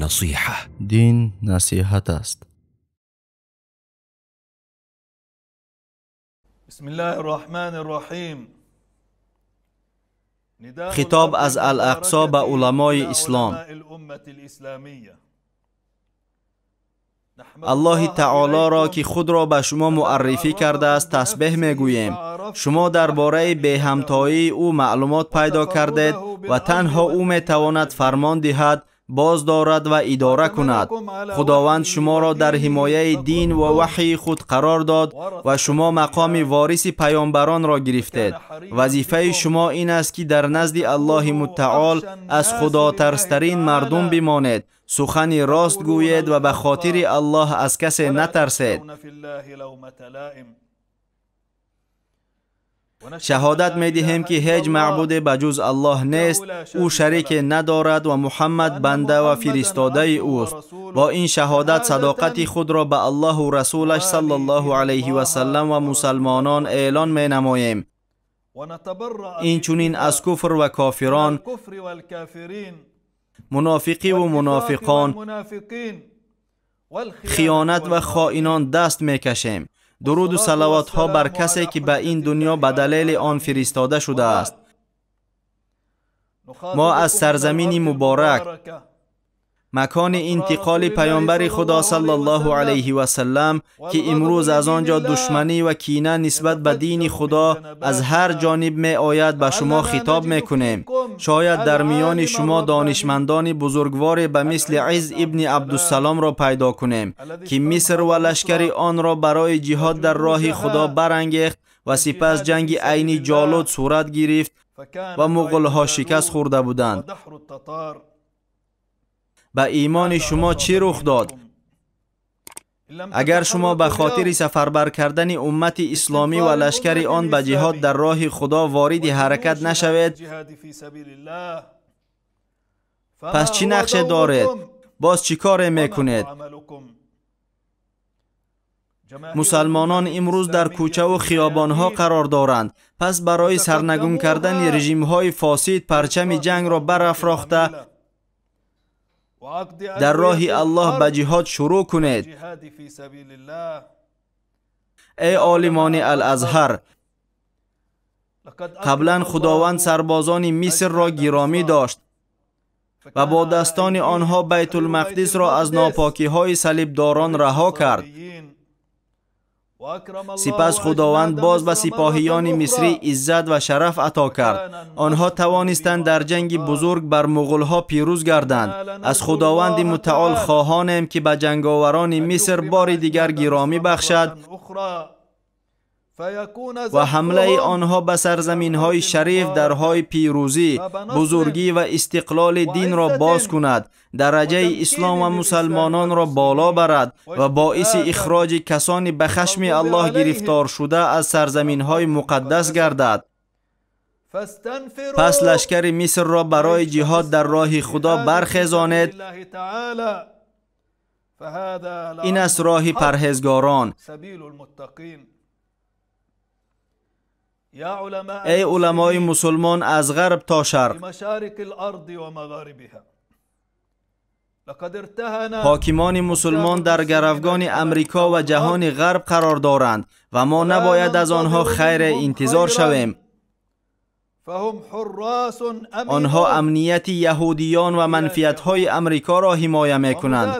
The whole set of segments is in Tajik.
نصيحة. Дин насиҳат аст. بسم الله الرحمن الرحيم. Хитоб аз Ал-Ақсо ба уламои ислом. Аллоҳи таолоро, ки худро ба шумо муаррифӣ кардааст, тасбеҳ мегӯем. Шумо дар бораи беҳамтоии ӯ маълумот пайдо кардед ва танҳо ӯ метавонад фармон диҳад, боздорад ва идора кунад. Худованд шуморо дар ҳимояи дин ва ваҳйи худ қарор дод ва шумо мақоми вориси паёмбаронро гирифтед. Вазифаи шумо ин аст, ки дар назди Аллоҳи мутаол аз худотарстарин мардум бимонед, сухани рост гӯед ва ба хотири Аллоҳ аз касе натарсед. Шаҳодат медиҳем, ки ҳеҷ маъбуде ба ҷуз Аллоҳ нест, ӯ шарике надорад ва Муҳаммад банда ва фиристодаи ӯст. Бо ин шаҳодат садоқати худро ба Аллоҳу расулаш саллаллоҳу алайҳи васаллам ва мусалмонон эълон менамоем. Инчунин аз куфр ва кофирон, мунофиқиву мунофиқон, хиёнат ва хоинон даст мекашем. Дуруду салавотҳо бар касе, ки ба ин дунё ба далели он фиристода шудааст. Мо аз сарзамини муборак, макони интиқоли паёмбари Худо саллаллоҳу алайҳи васаллам, ки имрӯз аз он ҷо душманӣ ва кина нисбат ба дини Худо аз ҳар ҷониб меояд, ба шумо хитоб мекунем. Шояд дар миёни шумо донишмандони бузургворе ба мисли Изз ибни Абдуссаломро пайдо кунем, ки Миср ва лашкари онро барои ҷиҳод дар роҳи Худо барангехт ва сипас ҷанги Айни Ҷолут сурат гирифт ва муғулҳо шикаст хӯрда буданд. Ба имони шумо чӣ рух дод? Агар шумо ба хотири сафарбар кардани уммати исломӣ ва лашкари он ба ҷиҳод дар роҳи Худо вориди ҳаракат нашавед, пас чӣ нақше доред? Боз чӣ коре мекунед? Мусалмонон имрӯз дар кӯчаву хиёбонҳо қарор доранд. Пас барои сарнагун кардани режимҳои фосид парчами ҷангро барафрохта дар роҳи Аллоҳ ба ҷиҳод шурӯъ кунед. Эй олимони Ал-Азҳар, қаблан Худованд сарбозони Мисрро гиромӣ дошт ва бо дастони онҳо Байтулмақдисро аз нопокиҳои салибдорон раҳо кард. Сипас Худованд боз ба сипоҳиёни мисрӣ иззат ва шараф ато кард. Онҳо тавонистанд дар ҷанги бузург бар муғулҳо пирӯз гарданд. Аз Худованди мутаол хоҳонем, ки ба ҷанговарони Миср бори дигар гиромӣ бахшад ва ҳамлаи онҳо ба сарзаминҳои шариф дарҳои пирӯзӣ, бузургӣ ва истиқлоли динро боз кунад, дараҷаи ислом ва мусалмононро боло барад ва боиси ихроҷи касони ба хашми Аллоҳ гирифторшуда аз сарзаминҳои муқаддас гардад. Пас лашкари Мисрро барои ҷиҳод дар роҳи Худо бархезонед. Ин аст роҳи парҳезгорон. Эй уламои мусулмон аз ғарб то шарқ, ҳокимони мусулмон дар гаравгони Амрико ва ҷаҳони ғарб қарор доранд ва мо набояд аз онҳо хайре интизор шавем. Онҳо амнияти яҳудиён ва манфиатҳои Амрикоро ҳимоя мекунанд.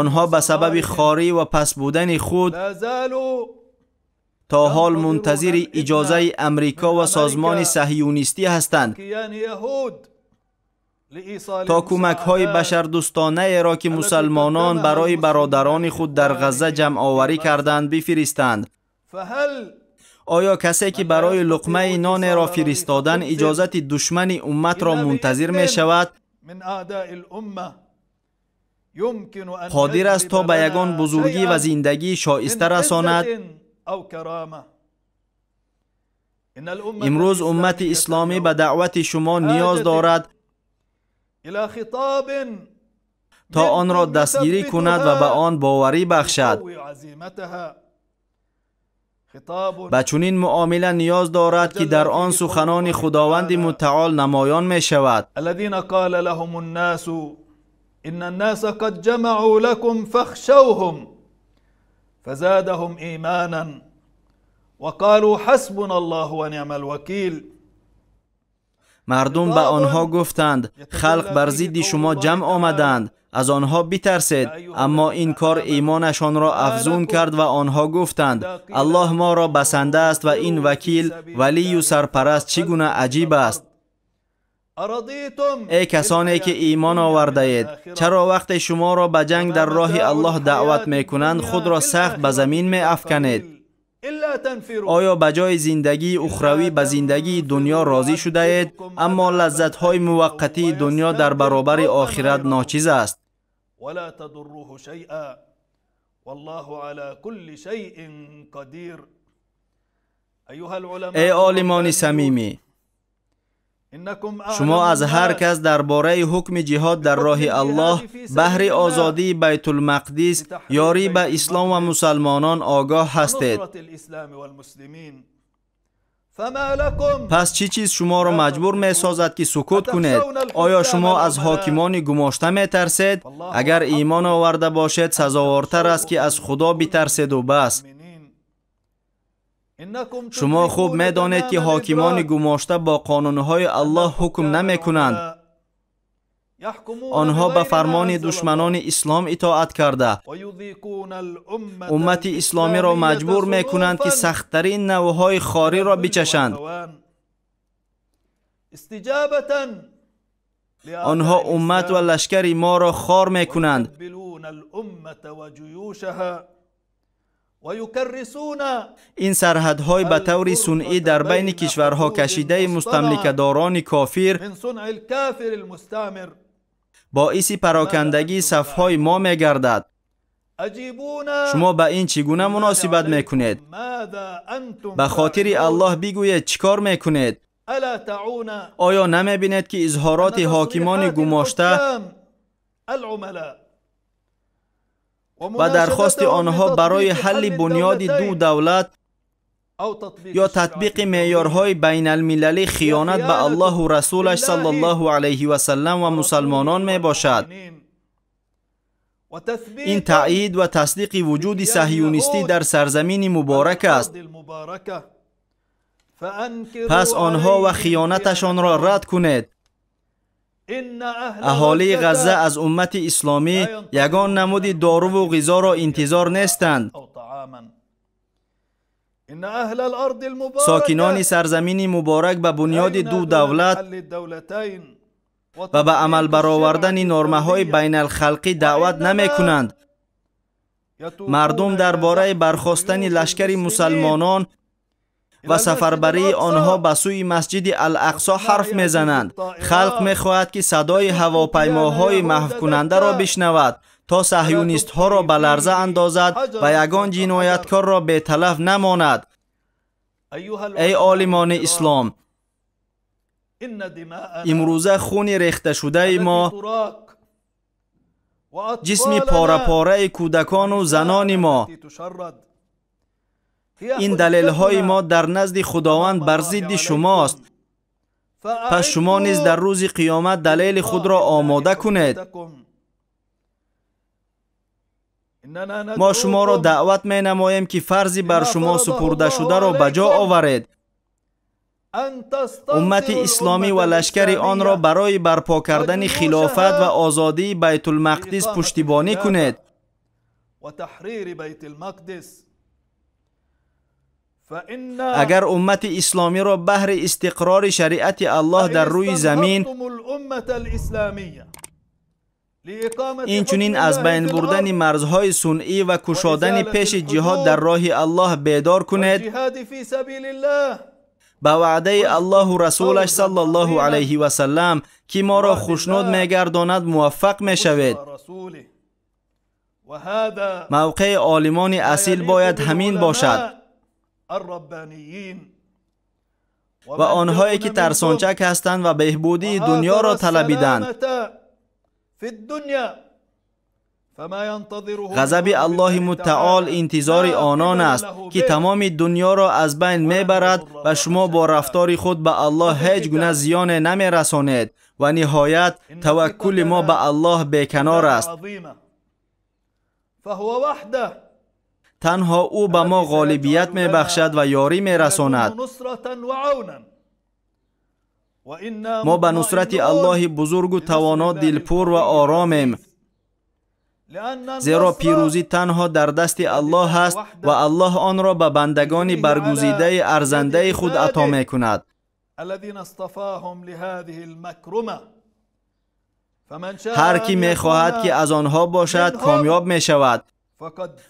Онҳо ба сабаби хорӣ ва паст будани худ то ҳол мунтазири иҷозаи Амрико ва созмони саҳюнистӣ ҳастанд то кӯмакҳои башардӯстонаеро, ки мусалмонон барои бародарони худ дар Ғазза ҷамъоварӣ карданд, бифиристанд. Оё касе, ки барои луқмаи нонеро фиристодан иҷозати душмани умматро мунтазир мешавад, қодир аст то ба ягон бузургӣ ва зиндагии шоиста расонад? Имрӯз уммати исломӣ ба даъвати шумо ниёз дорад то онро дастгирӣ кунад ва ба он боварӣ бахшад. Ба чунин муомила ниёз дорад, ки дар он суханони Худованди Мутаол намоён мешавад. الذين قال لهم الناس إن الناس قد جمعوا لكم فاخشوهم فزادهم إيمانا وقالوا حسبنا الله ونعم الوكيل. Мардум ба онҳо гуфтанд: халқ бар зидди шумо ҷамъ омаданд, аз онҳо битарсед. Аммо ин кор имонашонро афзун кард ва онҳо гуфтанд: Аллоҳ моро басанда аст ва ин вакил, валию сарпараст чӣ гуна аҷиб аст. Эй касоне ки имон овардаед, чаро вақте шуморо ба ҷанг дар роҳи Аллоҳ даъват мекунанд, худро сахт ба замин меафканед? Оё ба ҷои зиндагии ухравӣ ба зиндагии дунё розӣ шудаед? Аммо лаззатҳои муваққатии дунё дар баробари охират ночиз аст. ولا تضروه شيئا والله على كل شيء قدير. أيها العلماء Эй олимони самимӣ, إنكم шумо аз ҳар кас дар бораи ҳукми ҷиҳод дар роҳи Аллоҳ баҳри озодии Байтулмақдис, ёрӣ ба ислом ва мусалмонон огоҳ ҳастед. نصرة الإسلام والمسلمين فما لكم Пас чӣ чиз шуморо маҷбур месозад, ки сукут кунед? Оё шумо аз ҳокимони гумошта метарсед? Агар имон оварда бошед, сазовортар аст, ки аз Худо битарседу бас. إنكم Шумо хуб медонед, ки ҳокимони гумошта бо қонунҳои Аллоҳ ҳукм намекунанд. Онҳо ба фармони душманони ислом итоат карда, уммати исломиро маҷбур мекунанд, ки сахттарин навъҳои хориро бичашанд. استجابة Онҳо уммат ва лашкари моро хор мекунанд. يكبلون الأمة وجيوشها ويكرسون Ин сарҳадҳои ба таври сунъӣ дар байни кишварҳо кашидаи мустамликадорони кофир من صنع الكافر المستعمر. боиси парокандагии сафҳои мо мегардад. أجيبونا Шумо ба ин чӣ гуна муносибат мекунед? ماذا أنتم Ба хотири فاعلون؟ Аллоҳ бигӯед, чӣ кор мекунед? ألا تعون Оё намебинед, ки изҳороти ҳокимони гумошта الحكام العملاء ва дархости онҳо барои ҳалли бунёди ду давлат ё татбиқи меъёрҳои байналмилалӣ хиёнат ба Аллоҳу расулаш саллаллоҳу алайҳи васаллам ва мусалмонон мебошад? Ин таъйид ва тасдиқи вуҷуди саҳюнистӣ дар сарзамини муборак аст. Пас онҳо ва хиёнаташонро рад кунед. Аҳолии Ғазза аз уммати исломӣ ягон намуди доруву ғизоро интизор нестанд. Сокинони сарзамини муборак ба бунёди ду давлат ва ба амал баровардани нормаҳои байналхалқӣ даъват намекунанд. Мардум дар бораи бархостани лашкари мусалмонон ва сафарбарии онҳо ба сӯи масҷиди Ал-Ақсо ҳарф мезананд. Халқ мехоҳад, ки садои ҳавопаймоҳои маҳвкунандаро бишнавад, то саҳюнистҳоро ба ларза андозад ва ягон ҷинояткорро беталаф намонад. Эй олимони ислом, имрӯза хуни рехташудаи мо, ҷисми порапораи кӯдакону занони мо, ин далелҳои мо дар назди Худованд бар зидди шумост. Пас шумо низ дар рӯзи қиёмат далели худро омода кунед. Мо шуморо даъват менамоем, ки фарзи бар шумо супурдашударо ба ҷо оваред. Уммати исломӣ ва лашкари онро барои барпо кардани хилофат ва озодии Байтулмақдис пуштибонӣ кунед. Агар уммати исломиро баҳри истиқрори шариати Аллоҳ дар рӯи замин, инчунин аз байн бурдани марзҳои сунъӣ ва кушодани пеши ҷиҳод дар роҳи Аллоҳ бедор кунед, ба ваъдаи Аллоҳу расулаш саллаллоҳу алайҳи васаллам, ки моро хушнуд мегардонад, муваффақ мешавед. Мавқеи олимони асил бояд ҳамин бошад ва онҳое ки тарсончак ҳастанд ва беҳбудии дунёро талабиданд, Ғазаби Аллоҳи мутаол интизори онон аст, ки тамоми дунёро аз байн мебарад ва шумо бо рафтори худ ба Аллоҳ ҳеҷ гуна зиёне намерасонед. Ва ниҳоят таваккули мо ба Аллоҳ беканор аст. Танҳо ӯ ба мо ғолибият мебахшад ва ёрӣ мерасонад. Мо ба нусрати Аллоҳи бузургу тавоно дилпур ва оромем, зеро пирӯзӣ танҳо дар дасти Аллоҳ аст ва Аллоҳ онро ба бандагони баргузидаи арзандаи худ ато мекунад. Ҳар кӣ мехоҳад, ки аз онҳо бошад, комёб мешавад,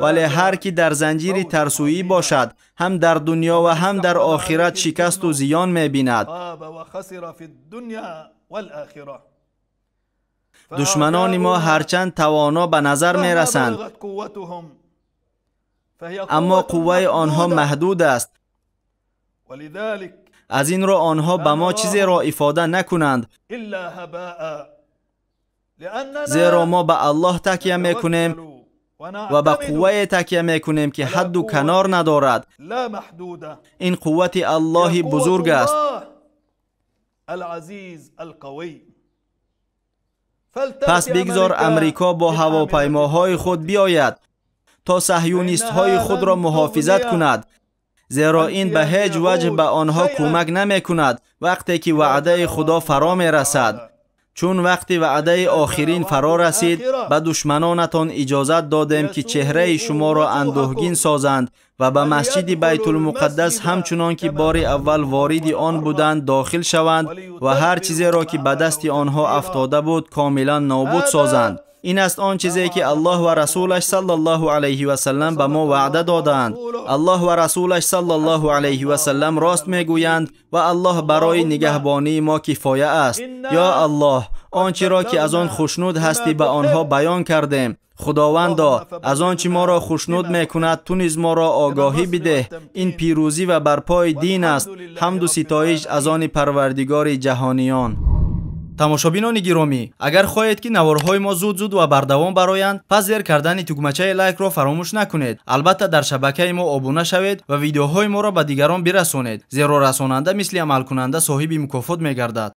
вале ҳар кӣ дар занҷири тарсӯӣ бошад, ҳам дар дунё ва ҳам дар охират шикасту зиён мебинад. Душманони мо ҳарчанд тавоно ба назар мерасанд, аммо қувваи онҳо маҳдуд аст. Аз ин рӯ онҳо ба мо чизеро ифода накунанд, зеро мо ба Аллоҳ такя мекунем ва ба қуввае такя мекунем, ки ҳадду канор надорад. Ин қуввати Аллоҳи бузург аст. Пас бигзор Амрико бо ҳавопаймоҳои худ биёяд, то саҳюнистҳои худро муҳофизат кунад, зеро ин ба ҳеҷ ваҷҳ ба онҳо кӯмак намекунад вақте ки ваъдаи Худо фаро мерасад. Чун вақти ваъдаи охирин фаро расид, ба душманонатон иҷозат додем, ки чеҳраи шуморо андӯҳгин созанд ва ба масҷиди Байтулмуқаддас ҳамчунон ки бори аввал вориди он буданд дохил шаванд ва ҳар чизеро ки ба дасти онҳо афтода буд комилан нобуд созанд. Ин аст он чизе ки Аллоҳ ва расулаш саллаллоҳу алайҳи васаллам ба мо ваъда додаанд. Аллоҳ ва расулаш саллаллоҳу алайҳи васаллам рост мегӯянд ва Аллоҳ барои нигаҳбонии мо кифоя аст. Ё Аллоҳ, он чиро ки аз он хушнуд ҳастӣ ба онҳо баён кардем. Худовандо, аз он чӣ моро хушнуд мекунад, ту низ моро огоҳӣ бидеҳ. Ин пирӯзӣ ва барпои дин аст. Ҳамду ситоиш аз они Парвардигори ҷаҳониён. Тамошобинони гиромӣ, агар хоҳед, ки наворҳои мо зуд-зуд ва бардавом бароянд, пас зер кардани тугмачаи лайкро фаромӯш накунед. Албатта дар шабакаи мо обуна шавед ва видеоҳои моро ба дигарон бирасонед, зеро расонанда мисли амалкунанда соҳиби мукофот мегардад.